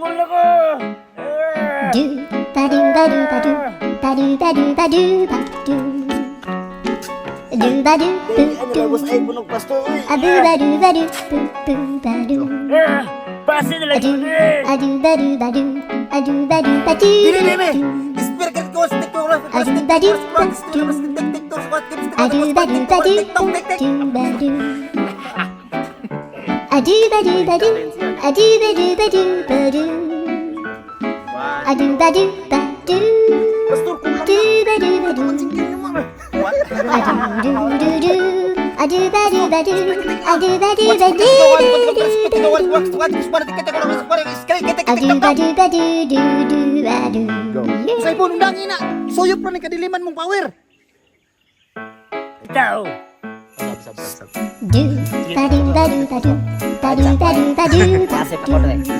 Humol na ko! Ah! Do ba do ba do ba do ba do ba do ba do ba do do ba do boo Ano do ba, boss? Ay, bunog pastor. Uy. A boo ba do ba do boo boo ba do. Ah! Pasi na A lang do yun eh! a do ba do ba do a do ba do ba do. Dili, dili. Spear ka ko, stick ko, A do ba do ba do a do ba do ba do do ba do a do ba do ba do a do ba do ba do ba do a do ba do ba do. Pastor, kulang Do ba do ba do. na. A do do do do. A do ba do ba do. A do ba do ba do do do do. A do ba do ba do do do ba do. Yeah. Sa ipon, undang ina. Suyop ra ni kadiliman mong power. Tao! Do ba do ba do ba do ba do ba do ba do ba do.